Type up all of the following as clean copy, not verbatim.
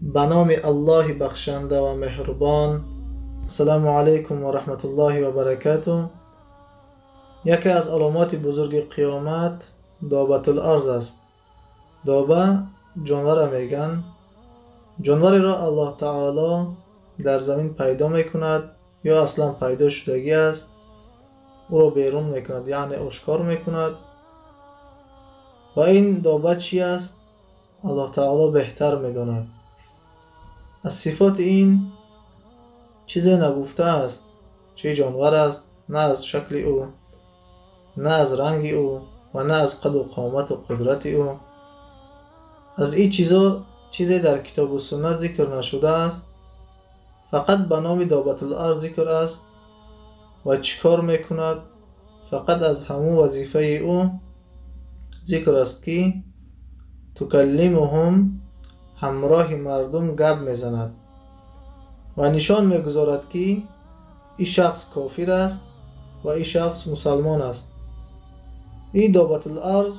Ба номи Аллоҳи бахшанда ва меҳрубон. Ассалому алайкум ва раҳматуллоҳи ва баракатуҳ. Яке аз аломоти бузурги қиёмат Добатул-арз аст. Доба ҷонвара мегӯянд. Ҷонвареро Аллоҳ таоло дар замин пайдо мекунад ё аслан пайдо шудагӣ аст, ӯро берун мекунад, яъне ошкор мекунад. Ва ин доба чӣ аст? Аллоҳ таоло беҳтар медонад. Аз сифоти ин чизе нагуфтааст, чӣ ҷонвар аст, на аз шакли ӯ, на аз ранги ӯ ва на аз қаду қомату қудрати ӯ. Аз ин чизо чизе дар китобу суннат зикр нашудааст, фақат ба номи Добатул-арз зикр аст ва чӣ кор мекунад, фақат аз ҳамун вазифаи ӯ зикр аст, ки тукаллимуҳум, ҳамроҳи мардум гап мезанад ва нишон мегузорад, ки ин шахс кофир аст ва ин шахс мусалмон аст. Ин Добатул-арз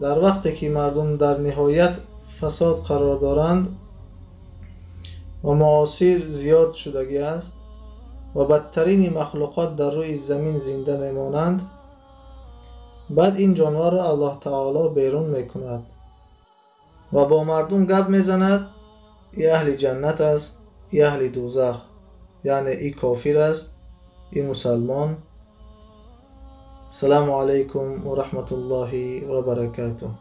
дар вақте ки мардум дар ниҳоят фасод қарор доранд ва муосир зиёд шудагӣ аст ва бадтарини махлуқот дар рӯи замин зинда мемонанд, баъд ин ҷонварро Аллоҳ таоло берун мекунад ва бо мардум гап мезанад. И аҳли ҷаннат аст, и аҳли дӯзах, яъне и кофир аст, и мусалмон. Ассалому алайкум ва раҳматуллоҳи ва баракатуҳ.